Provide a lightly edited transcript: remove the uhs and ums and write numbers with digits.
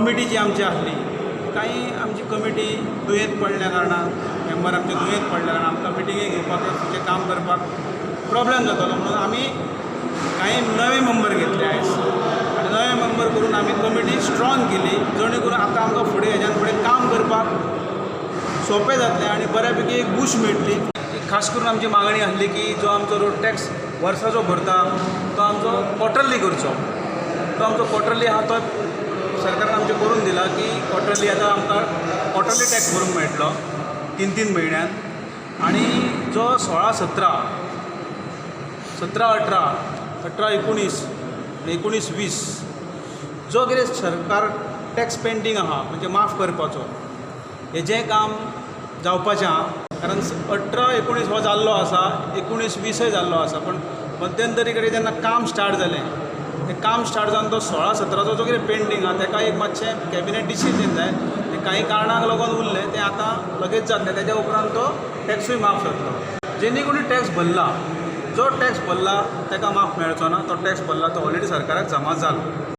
Committee जी आमची आसली, कांय आमची कमिटी दुयेंत पडल्या कारणान, मेंबर आमचे दुयेंत पडल्या कारणान आमकां मिटिंगे घेवपाक, फुडचें काम करपाक प्रॉब्लम जातालो. म्हणून आमी कांय नवे मेंबर घेतले आयज आनी नवे मेंबर करून आमी कमिटी स्ट्रॉंग केली, जेणे करून आतां आमकां फुडें, हेज्यान फुडें काम करपाक सोंपें जातलें आनी बऱ्या पैकी एक बूस्ट मेळटली. खास करून आमची मागणी आसली की जो आमचो रोड टॅक्स वर्साचो भरता तो आमचो क्वॉर्टरली करचो. तो आमचो क्वॉर्टरली आहा तो सरकारान आमचें करून दिला की क्वॉर्टरली, आतां आमकां क्वॉर्टरली टॅक्स भरूंक मेळटलो 3-3 म्हयन्यान. आनी जो 16 17, 17 18, 18 19 आनी 19 20 जो कितें सरकार टॅक्स पेंडींग आहा, म्हणजे माफ करपाचो, हेजें काम जावपाचें आहा. कारण 18 19 हो जाल्लो आसा, 19 20य जाल्लो आसा, पूण मध्यंतरी कडेन जेन्ना काम स्टार्ट जालें, तें काम स्टार्ट जावन तो 16 17चो जो कितें पेंडींग आहा तेका एक मातशें कॅबिनेट डिसिजन जाय. तें कांय कारणाक लागून उरलें. तें आतां लगेच जातलें. तेज्या उपरांत तो टॅक्सूय माफ जातलो. जेणी कोणी टॅक्स भरला, जो टॅक्स भरला तेका माफ मेळचो ना. तो टॅक्स भरला तो ऑलरेडी सरकाराक जमा जालो.